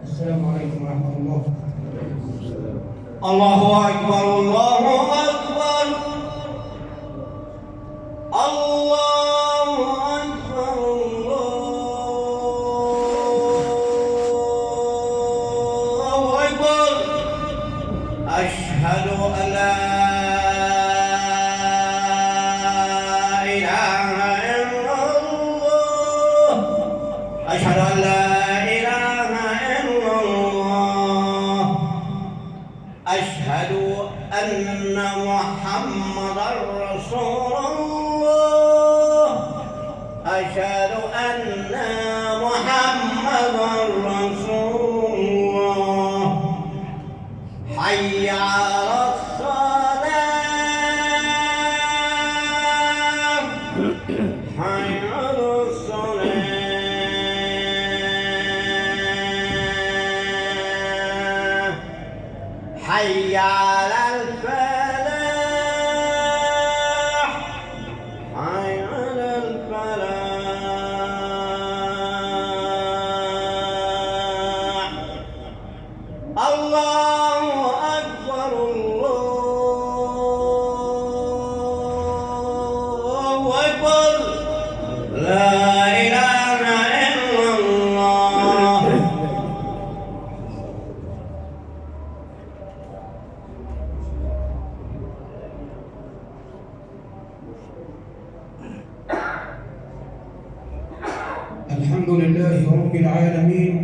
السلام عليكم ورحمة الله. الله أكبر الله أكبر الله أكبر الله أكبر. أشهد أن لا إله إلا الله، أشهد أن لا إله إلا الله، أشهد أن محمدا رسول الله، أشهد أن محمدا رسول الله. حي على الصلاة، حي على الصلاة، حي على الفلاح، حي على الفلاح. الله أكبر الله أكبر، لا إله إلا الله. الحمد لله رب العالمين،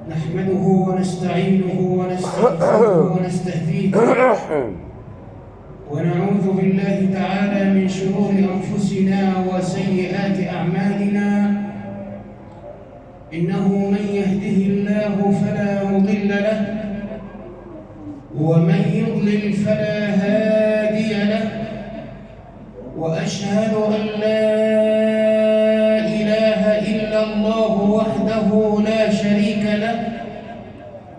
نحمده ونستعينه ونستغفره ونستهديه، ونعوذ بالله تعالى من شرور أنفسنا وسيئات أعمالنا، إنه من يهده الله فلا مضل له ومن يضلل فلا هادي له، وأشهد أن لا إله إلا الله وحده لا شريك له،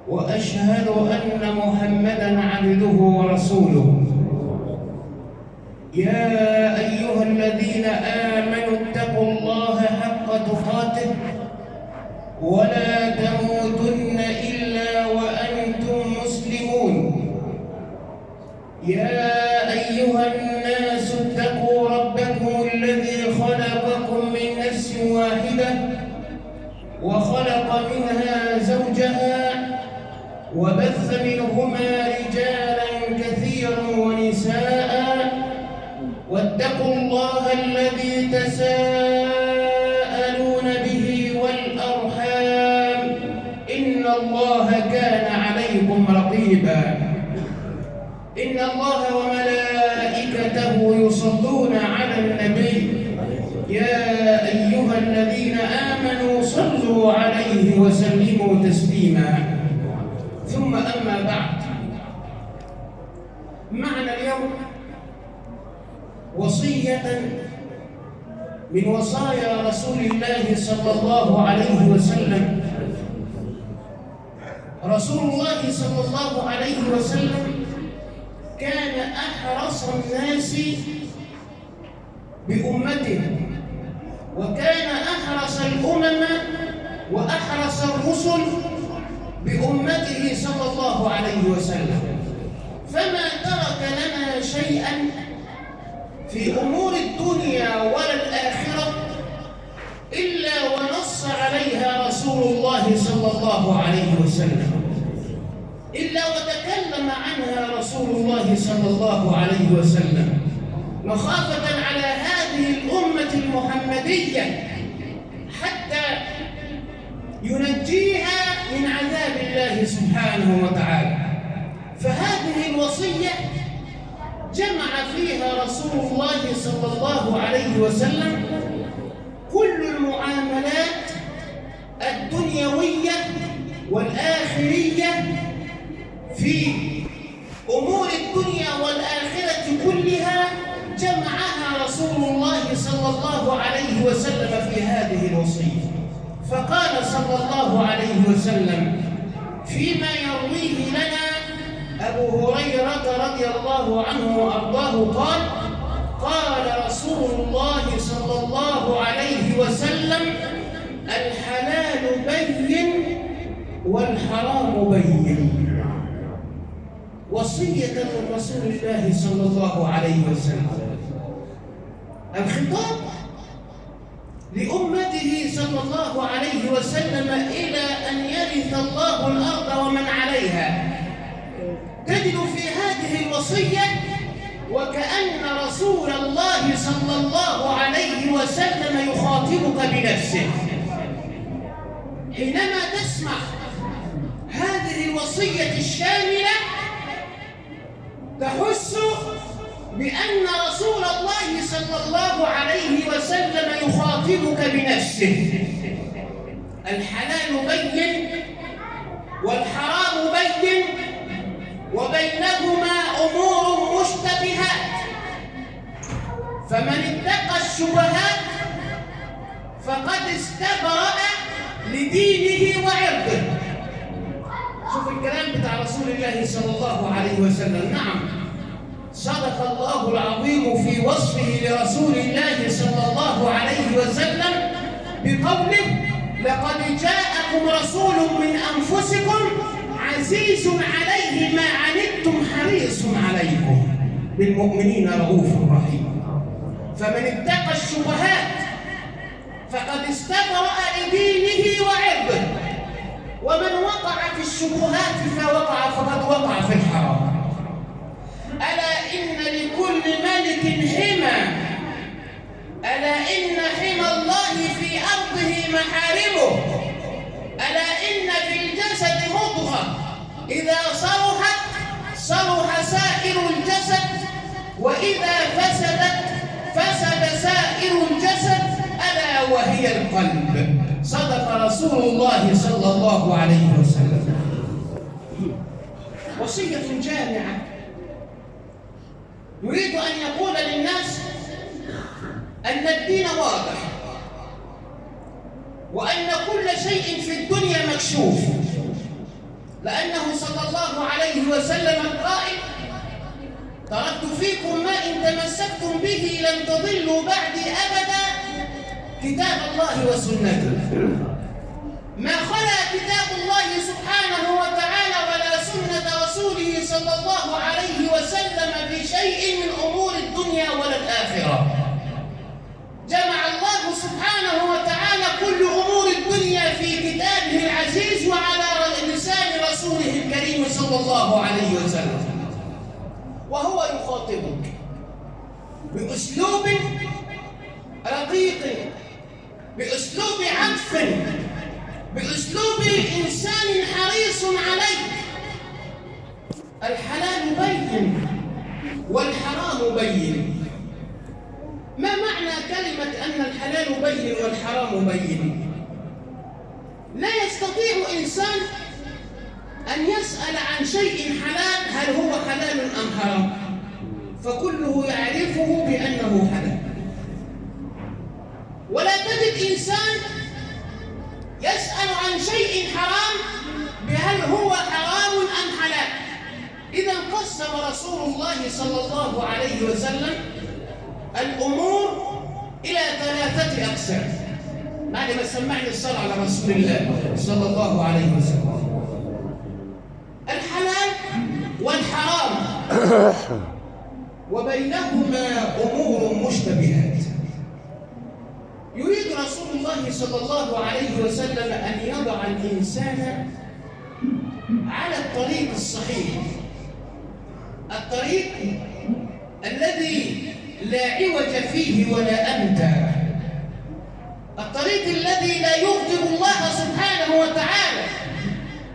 وأشهد أن محمدًا عبده ورسوله. يا أيها الذين آمنوا اتقوا الله حق تقاته ولا تموتن إلا وأنتم مسلمون. يا أيها الناس اتقوا ربكم الذي خلقكم من نفس واحدة وخلق منها زوجها وبث منهما رجالا كثيرا ونساء، واتقوا الله الذي تساءلون به والأرحام إن الله كان عليكم رقيبا. إن الله وملائكته يصلون على النبي يا أيها الذين آمنوا صلوا عليه وسلموا تسليما. ثم أما بعد، معنا اليوم وصية من وصايا رسول الله صلى الله عليه وسلم. رسول الله صلى الله عليه وسلم كان أحرص الناس بأمته، وكان أحرص الأمم وأحرص الرسل بأمته صلى الله عليه وسلم، فما ترك لنا شيئا في أمور الدنيا ولا الآخرة إلا ونص عليها رسول الله صلى الله عليه وسلم، إلا وتكلم عنها رسول الله صلى الله عليه وسلم، مخافة على هذه الأمة المحمدية حتى ينجيها من عذاب الله سبحانه وتعالى. فهذه الوصية جمع فيها رسول الله صلى الله عليه وسلم كل المعاملات الدنيوية والآخرية في أمور الدنيا والآخرة كلها، جمعها رسول الله صلى الله عليه وسلم في هذه الوصية. فقال صلى الله عليه وسلم فيما يرويه لنا أبو هريرة رضي الله عنه وأرضاه قال: قال رسول الله صلى الله عليه وسلم: الحلال بين والحرام بين. وصية من رسول الله صلى الله عليه وسلم، الخطاب لأمته صلى الله عليه وسلم إلى أن يرث الله الأرض ومن عليها. تجد في هذه الوصية وكأن رسول الله صلى الله عليه وسلم يخاطبك بنفسه. حينما تسمع هذه الوصية الشاملة تحس بأن رسول الله صلى الله عليه وسلم يخاطبك بنفسه. الحلال بين والحرام بين، وبينهما أمور مشتبهات، فمن اتقى الشبهات فقد استبرأ لدينه وعرضه. شوف الكلام بتاع رسول الله صلى الله عليه وسلم. نعم، صدق الله العظيم في وصفه لرسول الله صلى الله عليه وسلم بقوله: لقد جاءكم رسول من أنفسكم عزيز عليه ما عنتم حريص عليكم بالمؤمنين رؤوف رحيم. فمن اتقى الشبهات فقد استبرأ لدينه وعرضه، ومن وقع في الشبهات فقد وقع في الحرام. ألا إن لكل ملك حمى، ألا إن حمى الله في أرضه محارمه، ألا إن في الجسد مضغة إذا صلحت صلح سائر الجسد، وإذا فسدت فسد سائر الجسد، ألا وهي القلب. صدق رسول الله صلى الله عليه وسلم. وصية جامعة يريد أن يقول للناس أن الدين واضح، وأن كل شيء في الدنيا مكشوف، لأنه صلى الله عليه وسلم القائل: تركت فيكم ما إن تمسكتم به لن تضلوا بعدي أبدا، كتاب الله وسنته. ما خلا كتاب الله سبحانه وتعالى ولا سنة رسوله صلى الله عليه وسلم في شيء من أمور الدنيا ولا الآخرة. جمع الله سبحانه وتعالى كل أمور الدنيا في كتابه العزيز وعلى لسان رسوله الكريم صلى الله عليه وسلم، وهو يخاطبك بأسلوب رقيق، بأسلوب عطف، بأسلوب إنسان حريص عليك. الحلال بين والحرام بين. ما معنى كلمة أن الحلال بين والحرام بين؟ لا يستطيع إنسان أن يسأل عن شيء حلال هل هو حلال أم حرام، فكله يعرفه بأنه حلال. ولا تجد إنسان يسأل عن شيء حرام بهل هو حرام أم حلال. إذا قسم رسول الله صلى الله عليه وسلم الأمور إلى ثلاثة أقسام بعد ما سمعني الصلاة على رسول الله صلى الله عليه وسلم: الحلال والحرام، وبينهما أمور مشتبهات. يريد رسول الله صلى الله عليه وسلم أن يضع الإنسان على الطريق الصحيح، الطريق الذي لا عوج فيه ولا أمتا، الطريق الذي لا يغضب الله سبحانه وتعالى،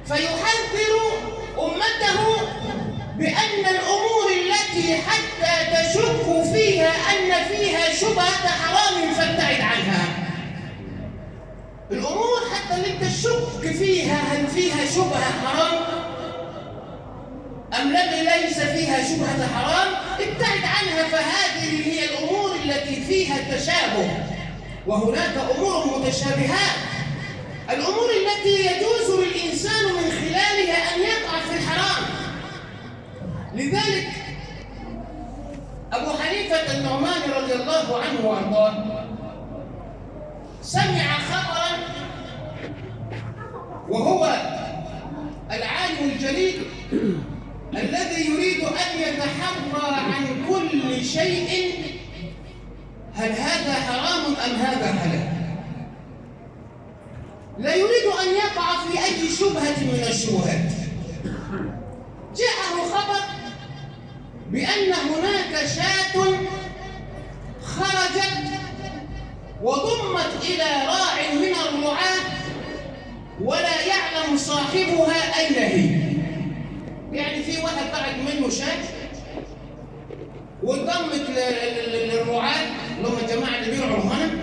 فيحذر أمته بأن الأمور التي حتى تشك فيها أن فيها شبهة حرام فابتعد عنها. الأمور حتى اللي تشك فيها هل فيها شبهة حرام أم ليس فيها شبهة حرام، ابتعد عنها، فهذه هي الأمور التي فيها التشابه. وهناك أمور متشابهات، الأمور التي يجوز للإنسان من خلالها أن يقع في الحرام. لذلك أبو حنيفة النعمان رضي الله عنه وأرضاه سمع خبرا وهو العالم الجليل الذي يريد أن يتحرى عن كل شيء، هل هذا حرام أم هذا حلال؟ لا يريد أن يقع في أي شبهة من الشبهات. جاءه خبر بأن هناك شاة خرجت وضمت إلى راع من الرعاة ولا يعلم صاحبها أين هي. يعني في واحد طلعت منه شاة وانضمت للرعاة اللي هم الجماعة اللي بيرعوا الغنم،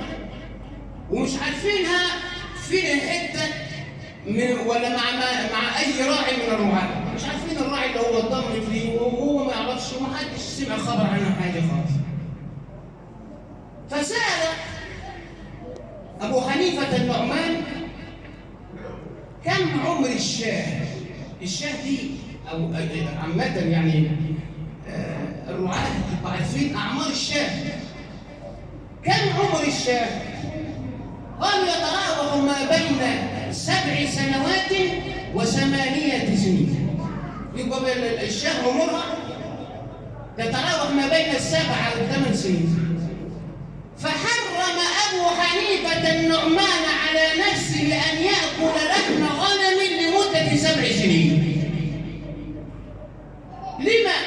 ومش عارفينها فين الحتة من ولا مع أي راعي من الرعاة، مش عارفين الراعي اللي هو اتضمت ليه وهو ما يعرفش ومحدش سمع خبر عنها حاجة خالص. فسأل أبو حنيفة النعمان كم عمر الشاة؟ الشاة دي أو عامة يعني الرعاة يبقوا عارفين أعمار الشاة. كم عمر الشاة؟ قالوا يتراوح ما بين 7 سنوات و8 سنين. يبقى الشاة عمرها تتراوح ما بين 7 و8 سنين. فحرم أبو حنيفة النعمان على نفسه أن يأكل لحم غنم لمدة 7 سنين. لما؟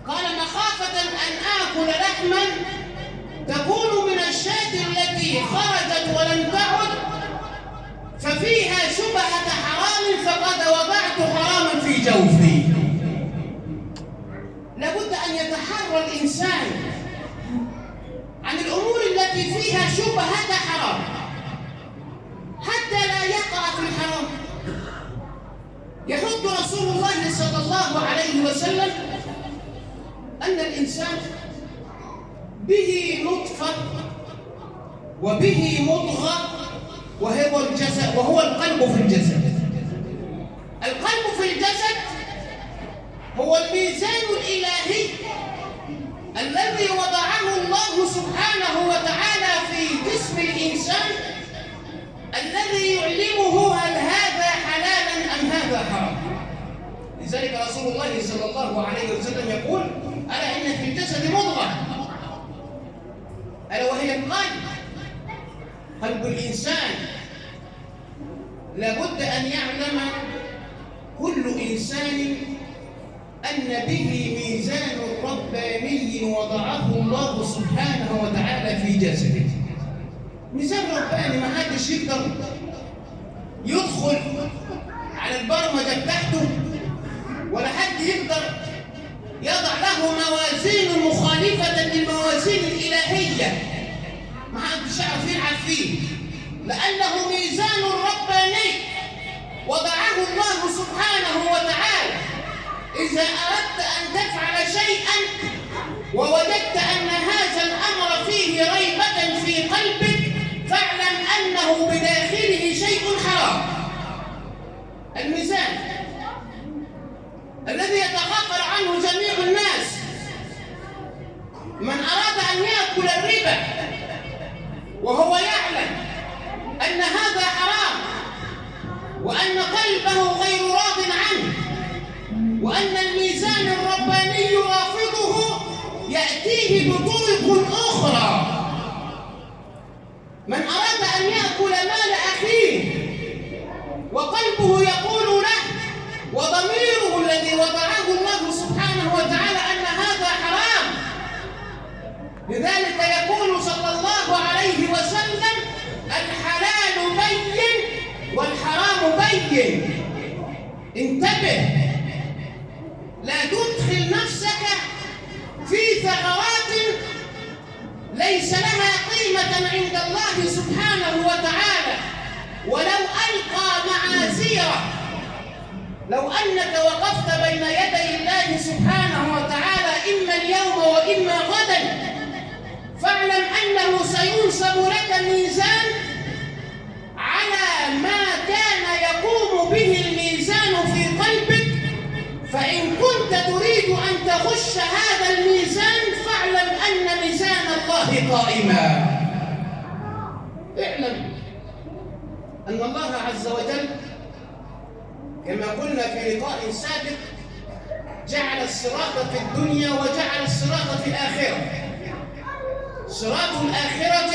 قال مخافة أن آكل لحما تكون من الشاة التي خرجت ولم تعد، ففيها شبهة حرام، فقد وضعت حراما في جوفي. لابد أن يتحرى الإنسان عن الأمور التي فيها شبهة حرام حتى لا يقع في الحرام. يحض رسول الله صلى الله عليه وسلم أن الإنسان به نطفة وبه مضغة، وهو الجسد، وهو القلب في الجسد. القلب في الجسد هو الميزان الإلهي الذي وضعه الله سبحانه وتعالى في جسم الإنسان، الذي يعلمه هل هذا حلالا أم هذا حرام. لذلك رسول الله صلى الله عليه وسلم يقول: ألا إن في الجسد مضغة، ألا وهي القلب. قلب الإنسان لابد أن يعلم كل إنسان أن به ميزان رباني وضعه الله سبحانه وتعالى في جسده. ميزان رباني ما حدش يقدر يدخل على البرمجة بتاعته، ولا حد يقدر يضع له موازين مخالفة للموازين الإلهية. ما حدش يعرف يلعب فيه، لأنه ميزان رباني وضعه الله سبحانه وتعالى. إذا أردت أن تفعل شيئا ووجدت أن هذا الأمر فيه ريبة في قلبك، فاعلم أنه بداخله شيء حرام. الميزان الذي يتغافل عنه جميع الناس، من أراد أن يأكل الربا وهو يعلم أن هذا حرام، وأن قلبه غير راض عنه، وأن الميزان الرباني رافضه، يأتيه بطرق أخرى. من أراد أن يأكل مال أخيه وقلبه يقول له وضميره الذي وضعه الله سبحانه وتعالى أن هذا حرام، لذلك يقول صلى الله عليه وسلم: الحلال بين والحرام بين. انتبه، لا تدخل نفسك في ثغرات ليس لها قيمة عند الله سبحانه وتعالى. ولو ألقى معاذيره، لو أنك وقفت بين يدي الله سبحانه وتعالى إما اليوم وإما غدا، فاعلم أنه سينصب لك ميزان على ما كان يقوم به الميزان في قلبك. فإن كنت تريد أن تغش هذا الميزان، فاعلم أن ميزان الله قائما. اعلم أن الله عز وجل كما قلنا في لقاء سابق جعل الصراط في الدنيا وجعل الصراط في الآخرة. صراط الآخرة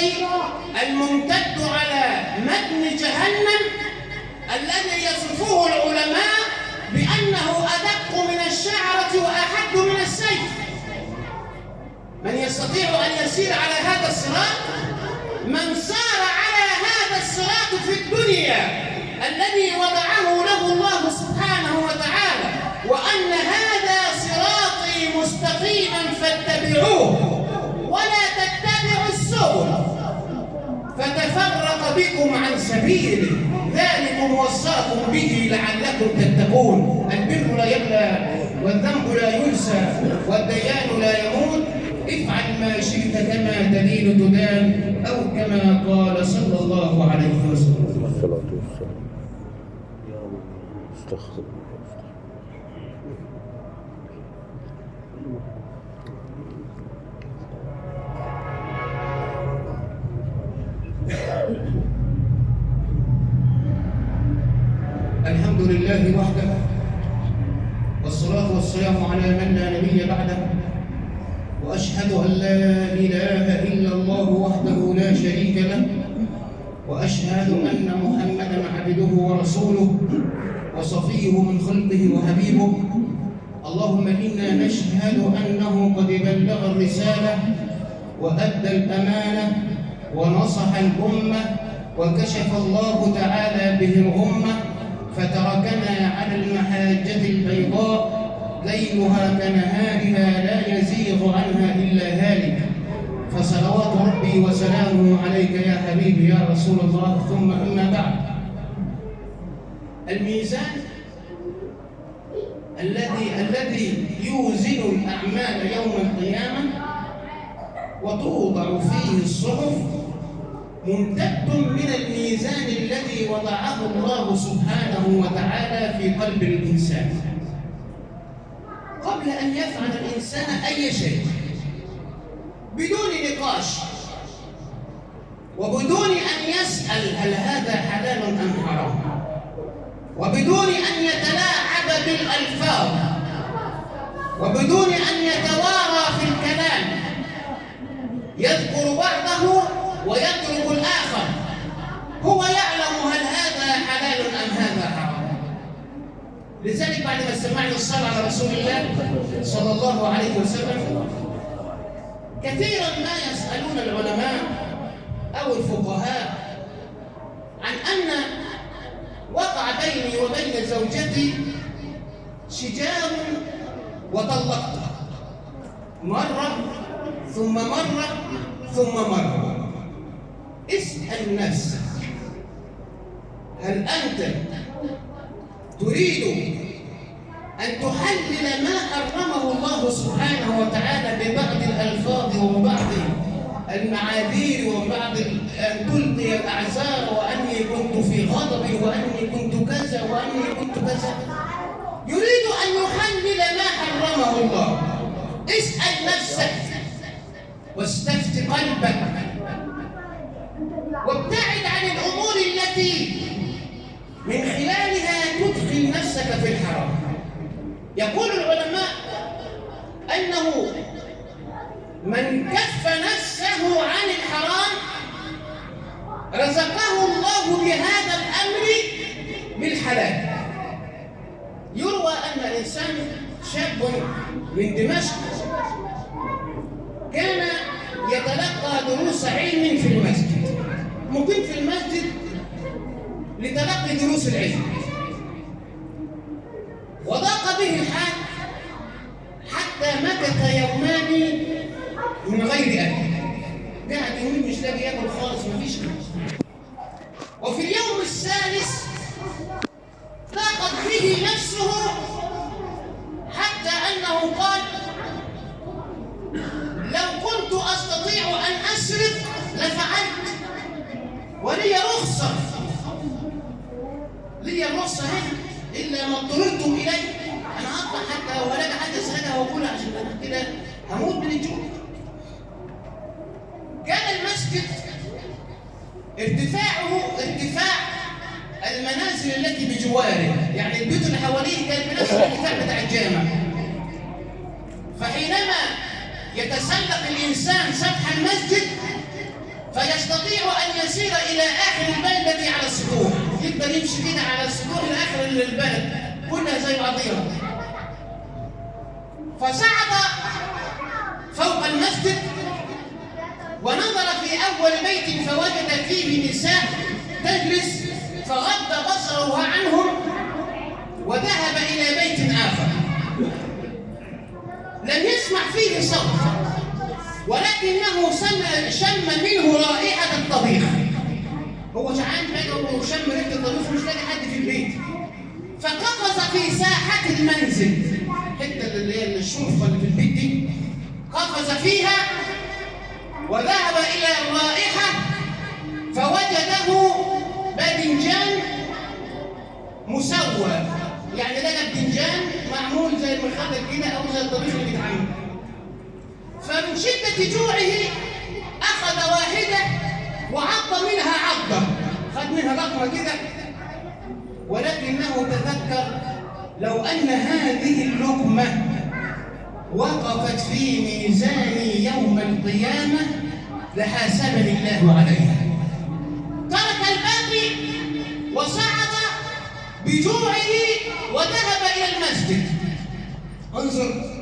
الممتد على متن جهنم الذي يصفه العلماء بأنه أدق من الشعرة وأحد من السيف. من يستطيع أن يسير على هذا الصراط؟ من سار على هذا الصراط في الدنيا الذي وضعه له الله سبحانه وتعالى، وأن هذا صراطي مستقيما فاتبعوه ولا تتبعوا السبل فتفرق بكم عن سبيله ذلكم وصاكم به لعلكم تتقون. البر لا يبلى والذنب لا ينسى والديان لا يموت، افعل ما شئت كما تدين تدان، أو كما قال صلى الله عليه وسلم. الصلاة والسلام. استغفر الله. الحمد لله وحده، والصلاة والسلام على من لا نبي بعده، وأشهد أن لا إله إلا الله وحده لا شريك له، وأشهد أن محمدًا عبده ورسوله وصفيه من خلقه وحبيبه. اللهم إنا نشهد أنه قد بلغ الرسالة وأدى الأمانة ونصح الأمة وكشف الله تعالى به الغمة، فتركنا على المحاجة البيضاء ليلها كنهارها لا يزيغ عنها إلا هالك. فصلوات ربي وسلامه عليك يا حبيبي يا رسول الله. ثم أما بعد، الميزان الذي يوزن الأعمال يوم القيامة وتوضع فيه الصحف ممتد من الميزان الذي وضعه الله سبحانه وتعالى في قلب الإنسان قبل أن يفعل الإنسان أي شيء، بدون نقاش وبدون أن يسأل هل هذا حلال أم حرام، وبدون أن يتلاعب بالألفاظ، وبدون أن يتوارى في الكلام، يذكر بعضه ويترك الآخر. هو يعلم هل هذا حلال أم هذا حرام. لذلك بعد ما سمعنا الصلاة على رسول الله صلى الله عليه وسلم، كثيرا ما يسألون العلماء أو الفقهاء عن أن وقع بيني وبين زوجتي شجار وطلقتها مرة ثم مرة ثم مرة. اسأل نفسك، هل أنت تريد أن تحلل ما حرمه الله سبحانه وتعالى ببعض الألفاظ وبعض المعاذير وبعض أن تلقي الأعذار، وأني كنت في غضب وأني كنت كذا وأني كنت كذا؟ يريد أن يحلل ما حرمه الله. اسأل نفسك واستفت قلبك وابتعد عن الأمور التي من خلالها تدخل نفسك في الحرام. يقول العلماء أنه من كف نفسه عن الحرام رزقه الله بهذا الأمر بالحلال. يروى أن إنسان شاب من دمشق كان يتلقى دروس علم في المسجد، مقيم في المسجد لتلقي دروس العلم، وضاق به الحال حتى مكث يومان من غير أكل. قاعد يومين مش لاقي ياكل خالص، مفيش أكل. وفي اليوم الثالث ضاقت به نفسه حتى أنه قال: لو كنت أستطيع أن أسرق لفعلت، ولي رخصة، لي الرخصة هنا إلا ما اضطررتم إليه، أنا هطلع حتى لو هلاقي حاجة أسرقها وأكلها عشان أنا كده هموت من الجوع. كان المسجد ارتفاعه ارتفاع المنازل التي بجواره، يعني البيوت اللي حواليه كانت بنفس الارتفاع بتاع الجامع. فحينما يتسلق الإنسان سطح المسجد فيستطيع أن يسير إلى آخر البلدة على السطوح، يقدر يمشي كده على السطوح لآخر البلد كلها زي بعضيها. فصعد فوق المسجد ونظر في أول بيت فوجد فيه نساء تجلس، فغض بصره عنهم وذهب إلى بيت آخر لم يسمع فيه صوت، ولكنه شم منه رائحة الطبيخ. هو جعان بقى وشم ريحة الطبيخ ومش لاقي حد في البيت، فقفز في ساحة المنزل، الحتة اللي هي الشرفة اللي في البيت دي، قفز فيها وذهب إلى الرائحة فوجده باذنجان مسوى، يعني لقى باذنجان معمول زي المخدر كده أو زي الطبيخ اللي بيتعمل. فمن شدة جوعه أخذ واحدة وعض منها عضة، خد منها لقمة كده، ولكنه تذكر لو أن هذه اللقمة وقفت في ميزاني يوم القيامة لحاسبني الله عليها. ترك الباقي وصعد بجوعه وذهب إلى المسجد. انظر،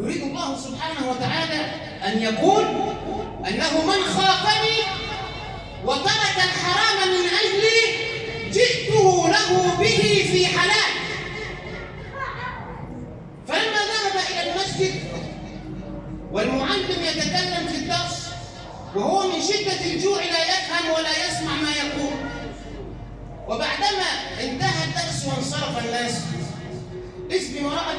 يريد الله سبحانه وتعالى أن يقول أنه من خافني وترك الحرام من أجلي جئته له به في حلال. فلما ذهب إلى المسجد والمعلم يتكلم في الدرس وهو من شدة الجوع لا يفهم ولا يسمع ما يقول، وبعدما انتهى الدرس وانصرف الناس، إذ بامرأة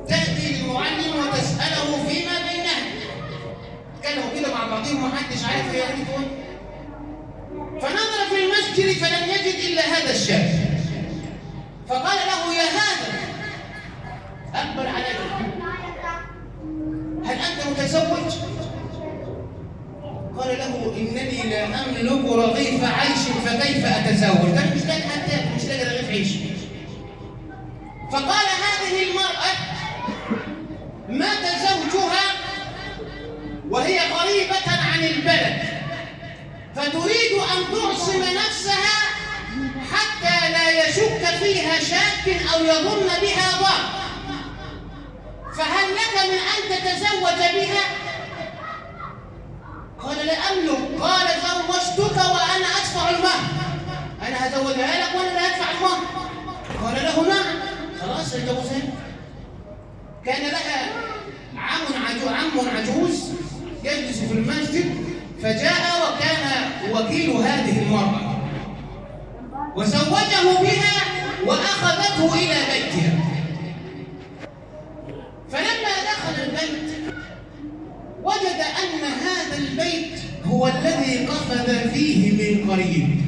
تأتي للمعلم وتسأله فيما بينها. تكلموا كده مع بعضهم ومحدش عارف هي قالت ايه. فنظر في المسجد فلم يجد إلا هذا الشاب، فقال له: يا هذا، أقبل علي، هل أنت متزوج؟ قال له: إنني لا أملك رغيف عيش فكيف أتزوج؟ ده مش لاقي حتى مش لاقي رغيف عيش. فقال: هذه المرأة مات زوجها وهي غريبة عن البلد، فتريد أن تعصم نفسها حتى لا يشك فيها شاك أو يظن بها ضار، فهل لك من أن تتزوج بها؟ قال: لا أملك. قال: زوجتك وأنا أدفع المهر، أنا هزوجها لك وأنا لا أدفع المهر. قال له: نعم. خلاص اتجوزها. كان لها عم عجوز يجلس في المسجد، فجاء وكان وكيل هذه المرأة وزوجه بها وأخذته إلى بيتها. فلما دخل البيت وجد أن هذا البيت هو الذي قفز فيه من قريب،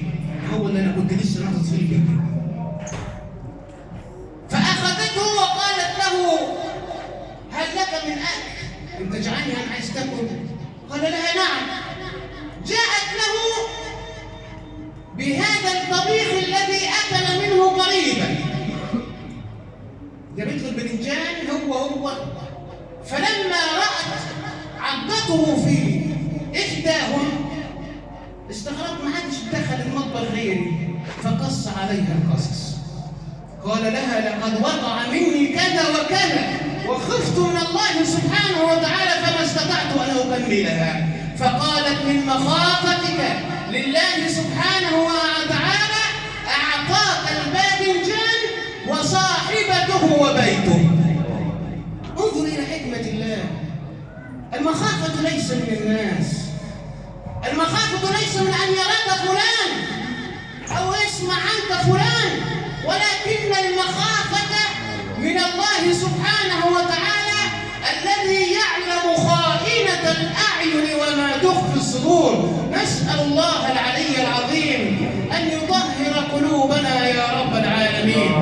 هو اللي أنا كنت لسه ناطط فيه البيت. فأخذته وقالت له: هل لك من أكل؟ أنت جعان يعني عايز تاكل؟ قال لها: نعم. جاءت له بهذا الطبيخ الذي أكل منه قريبا، جابت له الباذنجان هو هو. فلما رأت عضته في إحداهم استغربت، ما حدش دخل المطبخ غيري، فقص عليها القصص. قال لها: لقد وقع مني كذا وكذا وخفت من الله سبحانه وتعالى فما استطعت أن أكملها. فقالت: من مخافتك لله سبحانه وتعالى أعطاك الباذنجان وصاحبته وبيته. انظر إلى حكمة الله. المخافة ليس من الناس، المخافة ليس من أن يراك فلان أو يسمع عنك فلان، ولكن المخافة من الله سبحانه وتعالى الذي يعلم خائنة الأعين وما تخفي الصدور. نسأل الله العلي العظيم أن يطهر قلوبنا يا رب العالمين.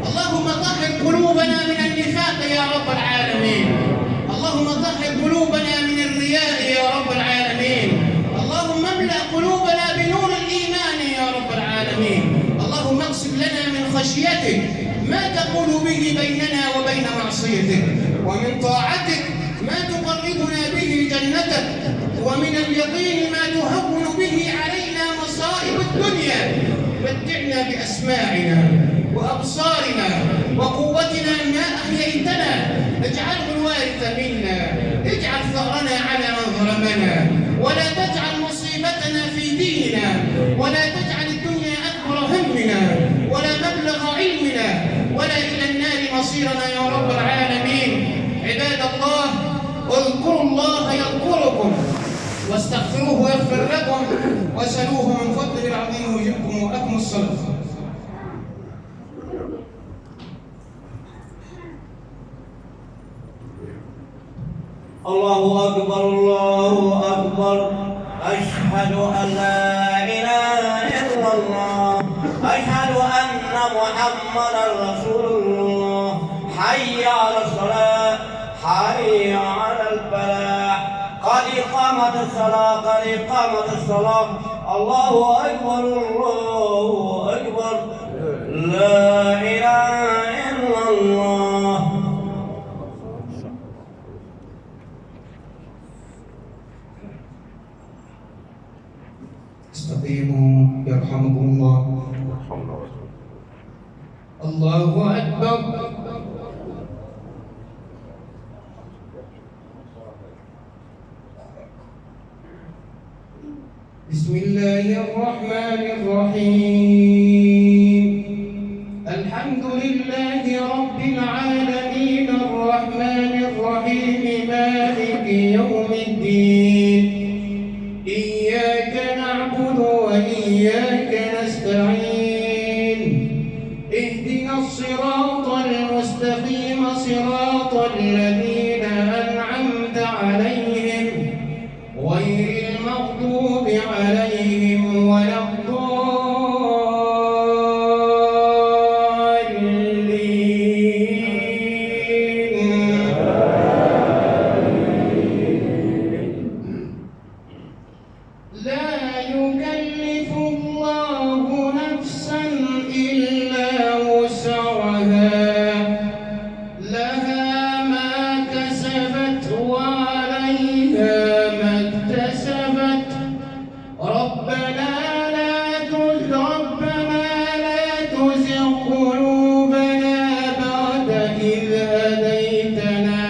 اللهم طهر قلوبنا من النفاق يا رب العالمين. اللهم طهر قلوبنا من الرياء يا رب العالمين. اللهم املأ قلوبنا بنور الإيمان يا رب العالمين. خشيتك ما تقول به بيننا وبين معصيتك، ومن طاعتك ما تقربنا به جنتك، ومن اليقين ما تهون به علينا مصائب الدنيا. متعنا بأسماعنا وأبصارنا وقوتنا ما أحييتنا، اجعله الوارث منا، اجعل ثأرنا على من ظلمنا، ولا تجعل مصيبتنا في ديننا، ولا تجعل الدنيا أكبر همنا ولا مبلغ علمنا، ولا إلى النار مصيرنا يا رب العالمين. عباد الله، اذكروا الله يذكركم، واستغفروه يغفر لكم، وسلوه من فضله العظيم يجبكم. وأقموا الصلاة. الله أكبر، الله أكبر، أشهد أن لا إله إلا الله، أشهد أن محمدا رسول الله، حي على الصلاة، حي على الفلاح، قد قامت الصلاة، قد قامت الصلاة، الله أكبر، الله أكبر، لا إله إلا الله. استقيموا يرحمكم الله. الله أكبر. بسم الله الرحمن الرحيم. الحمد لله رب العالمين الرحمن الرحيم مالك يوم الدين، إياك نعبد وإياك نستعين، اهدنا الصراط المستقيم صراط الذين أنعمت عليهم غير المغضوب عليهم ولا الضالين. لا يكلف الله نفسا إلا وسعها، لها ما كسبت وعليها ما اكتسبت. ربنا لا تزغ قلوبنا بعد إذ هديتنا،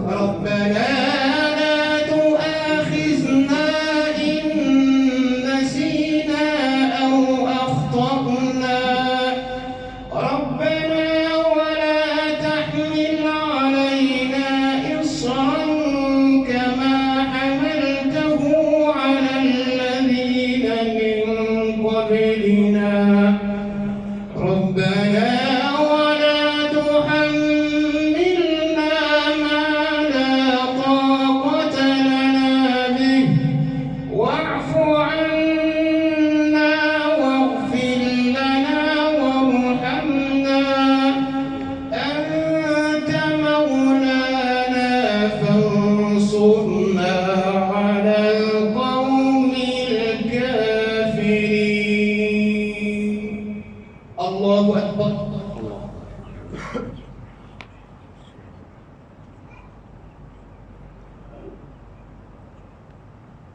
ربنا لا تؤاخذنا إن نسينا أو أخطأنا، ربنا ولا تحمل علينا إصرا كما حملته على الذين من قبلنا، ربنا ولا تحملنا ما لا طاقة لنا به، واعف عنا واغفر لنا وارحمنا، أنت مولانا فانصرنا على القوم الكافرين. الله أكبر.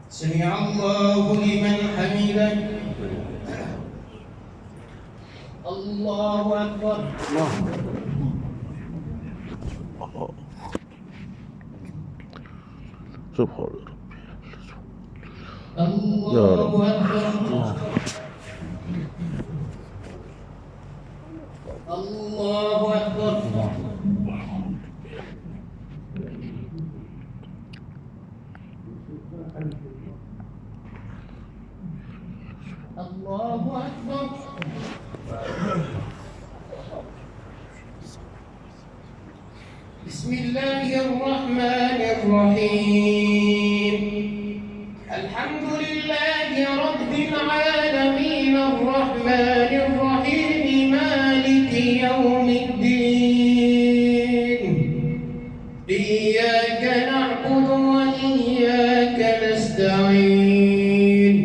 سمع الله لمن حمده. الله أكبر. سبحان ربي. يا رب. الله أكبر. الله أكبر. الله أكبر. بسم الله الرحمن الرحيم. الحمد لله رب العالمين الرحمن الرحيم مالك يوم الدين، إياك نعبد وإياك نستعين،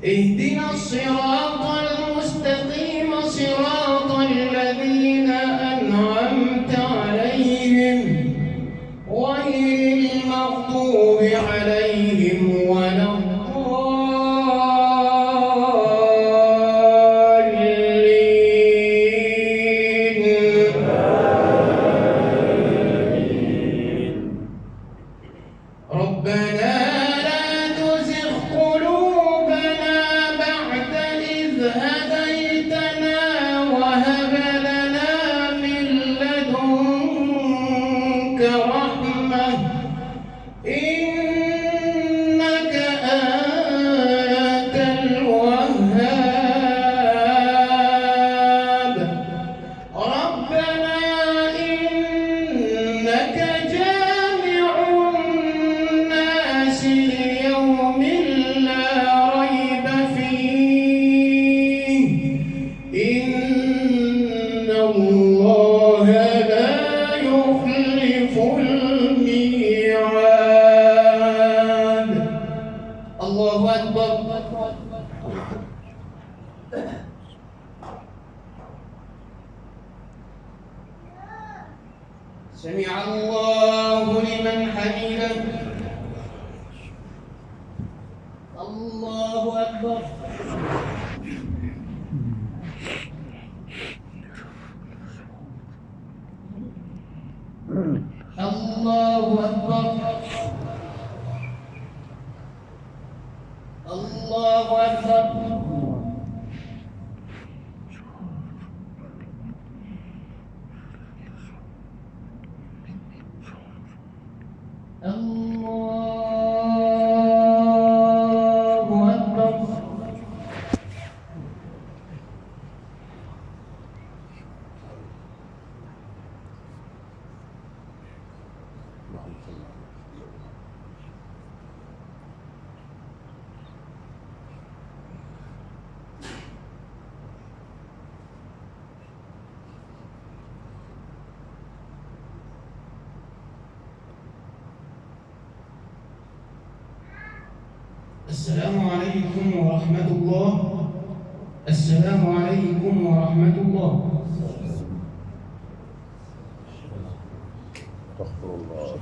اهدنا الصراط المستقيم. الله أكبر. سمع الله لمن حمده. الله أكبر. الله أكبر. الله أكبر. الله أكبر. السلام عليكم ورحمة الله. السلام عليكم ورحمة الله. استغفر الله.